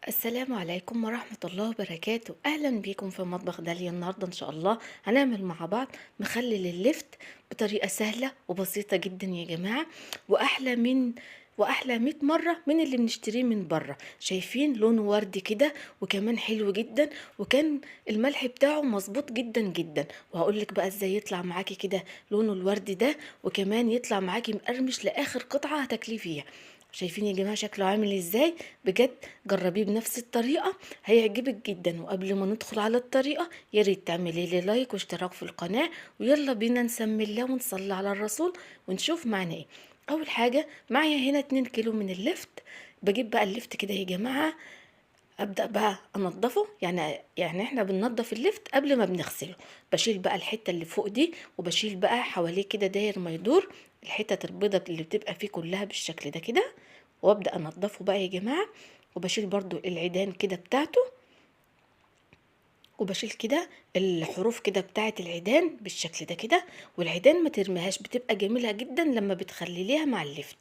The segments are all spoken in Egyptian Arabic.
السلام عليكم ورحمة الله وبركاته. أهلا بيكم في مطبخ داليا. النهاردة إن شاء الله هنعمل مع بعض مخلل اللفت بطريقة سهلة وبسيطة جدا يا جماعة، وأحلى 100 مرة من اللي بنشتريه من بره. شايفين لونه وردي كده وكمان حلو جدا، وكان الملح بتاعه مظبوط جدا جدا. وهقولك بقى ازاي يطلع معاكي كده لونه الوردي ده، وكمان يطلع معاكي مقرمش لآخر قطعة هتاكليه فيها. شايفين يا جماعة شكله عامل ازاي؟ بجد جربيه بنفس الطريقة هيعجبك جدا. وقبل ما ندخل على الطريقة يا ريت تعملي لي لايك واشتراك في القناة، ويلا بينا نسمي الله ونصلي على الرسول ونشوف معانا ايه. اول حاجة معايا هنا 2 كيلو من اللفت. بجيب بقى اللفت كده يا جماعة، ابدأ بقى انضفه، يعني احنا بننضف اللفت قبل ما بنغسله. بشيل بقى الحتة اللي فوق دي، وبشيل بقى حواليه كده داير ما يدور الحتت البيضة اللي بتبقى فيه كلها بالشكل ده كده، وابدأ انضفه بقى يا جماعة. وبشيل برضو العيدان كده بتاعته، وبشيل كده الحروف كده بتاعة العيدان بالشكل ده كده. والعيدان ما ترميهاش، بتبقى جميلة جدا لما بتخليليها مع اللفت.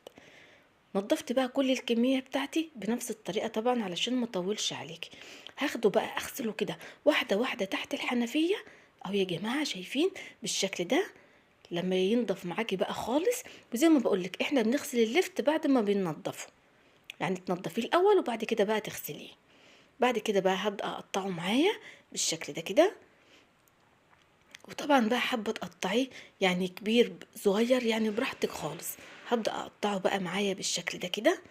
نظفت بقى كل الكمية بتاعتي بنفس الطريقة طبعا علشان ما اطولش عليكي. هاخده بقى اغسله كده واحدة واحدة تحت الحنفية اهو يا جماعة، شايفين بالشكل ده لما ينضف معاكي بقى خالص. وزي ما بقولك احنا بنغسل اللفت بعد ما بننضفه، يعني تنضفيه الاول وبعد كده بقى تغسليه. بعد كده بقى هبدأ اقطعه معايا بالشكل ده كده. وطبعا بقى حابة تقطعيه يعني كبير صغير، يعني براحتك خالص. هبدأ اقطعه بقى معايا بالشكل ده كده.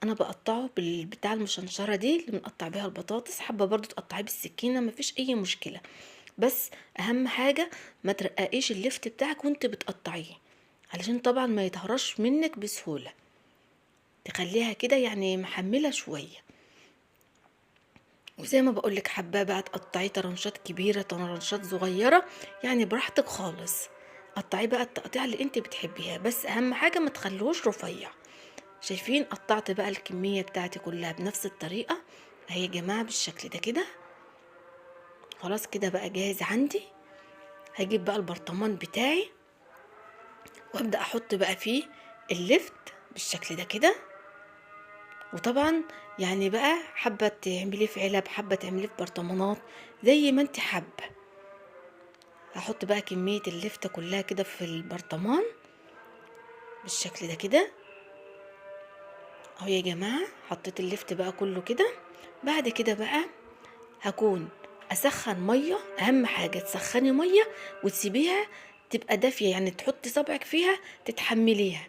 انا بقطعه بالبتاع المشنشرة دي اللي بنقطع بيها البطاطس، حابة برضو تقطعيه بالسكينة مفيش اي مشكلة، بس اهم حاجة ما ترققيش اللفت بتاعك وانت بتقطعيه علشان طبعا ما يتهرش منك بسهولة، تخليها كده يعني محملة شوية. وزي ما بقولك حابة بقى تقطعيه طرنشات كبيرة طرنشات صغيرة، يعني براحتك خالص. قطعيه بقى التقطيع اللي انت بتحبيها، بس اهم حاجة ما تخلوش رفيع. شايفين قطعت بقى الكمية بتاعتي كلها بنفس الطريقة اهي يا جماعة بالشكل ده كده. خلاص كده بقى جاهز عندي. هجيب بقى البرطمان بتاعي وابدأ احط بقى فيه اللفت بالشكل ده كده. وطبعا يعني بقى حابة تعمليه في علب، حابة تعمليه في برطمانات، زي ما انت حابة. هحط بقى كمية اللفتة كلها كده في البرطمان بالشكل ده كده اهو يا جماعة. حطيت اللفت بقى كله كده. بعد كده بقى هكون اسخن مية. اهم حاجة تسخني مية وتسيبيها تبقى دافية، يعني تحطي صبعك فيها تتحمليها.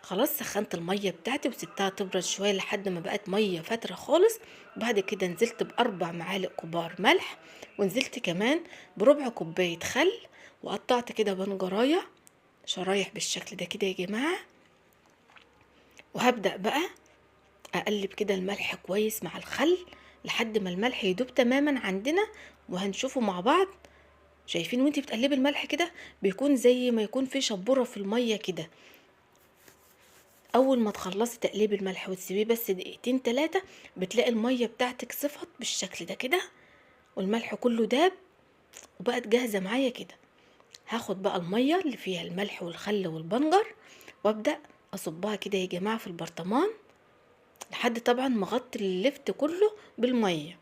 خلاص سخنت المية بتاعتي وسبتها تبرد شوية لحد ما بقت مية فترة خالص. بعد كده نزلت ب4 معالق كبار ملح، ونزلت كمان بربع كوباية خل، وقطعت كده بنجراية شرايح بالشكل ده كده يا جماعة. وهبدأ بقى اقلب كده الملح كويس مع الخل لحد ما الملح يدوب تماما عندنا، وهنشوفه مع بعض. شايفين وانتي بتقلبي الملح كده بيكون زي ما يكون في شبورة في المية كده. اول ما تخلصي تقليب الملح وتسيبيه بس دقيقتين 3 بتلاقي المية بتاعتك صفت بالشكل ده كده، والملح كله داب وبقت جاهزة معايا كده. هاخد بقى المية اللي فيها الملح والخل والبنجر وابدأ اصبها كده يا جماعة في البرطمان لحد طبعا ما اغطي اللفت كله بالمية.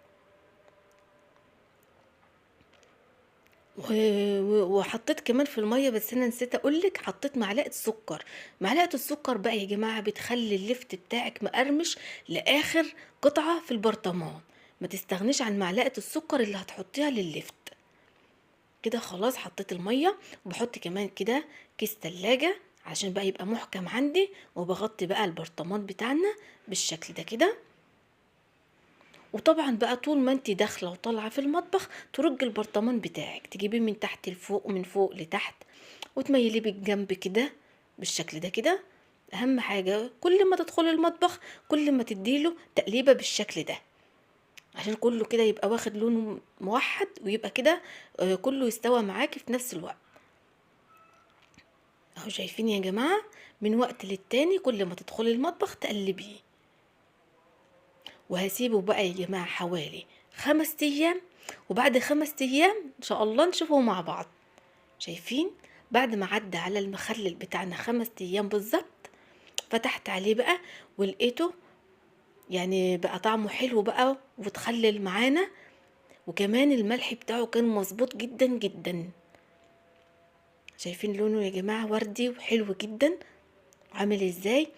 وحطيت كمان في المية، بس انا نسيت اقولك حطيت معلقة سكر. معلقة السكر بقى يا جماعة بتخلي اللفت بتاعك مقرمش لآخر قطعة في البرطمان، ما تستغنيش عن معلقة السكر اللي هتحطيها لللفت كده. خلاص حطيت المية، وبحط كمان كده كيس تلاجة عشان بقى يبقى محكم عندي، وبغطي بقى البرطمان بتاعنا بالشكل ده كده. وطبعا بقى طول ما انت داخله وطالعه في المطبخ ترج البرطمان بتاعك، تجيبيه من تحت لفوق ومن فوق لتحت، وتميليه بالجنب كده بالشكل ده كده. اهم حاجه كل ما تدخلي المطبخ كل ما تديله تقليبه بالشكل ده عشان كله كده يبقى واخد لونه موحد، ويبقى كده كله يستوى معاكي في نفس الوقت. اهو شايفين يا جماعه من وقت للتاني كل ما تدخلي المطبخ تقلبيه. وهسيبه بقى يا جماعة حوالي 5 أيام، وبعد 5 أيام إن شاء الله نشوفه مع بعض. شايفين بعد ما عدى على المخلل بتاعنا 5 أيام بالظبط، فتحت عليه بقى ولقيته يعني بقى طعمه حلو بقى وتخلل معانا، وكمان الملح بتاعه كان مظبوط جدا جدا. شايفين لونه يا جماعة وردي وحلو جدا عامل ازاي،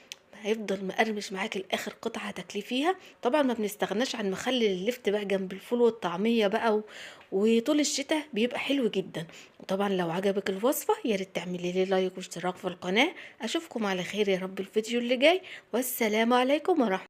هيفضل مقرمش معاك الاخر قطعه تاكلي فيها. طبعا ما بنستغناش عن مخلل اللفت بقى جنب الفول والطعميه بقى وطول الشتاء بيبقى حلو جدا. وطبعا لو عجبك الوصفة يا ريت تعملي لي like واشتراك في القناة. اشوفكم على خير يا رب الفيديو اللي جاي، والسلام عليكم ورحمة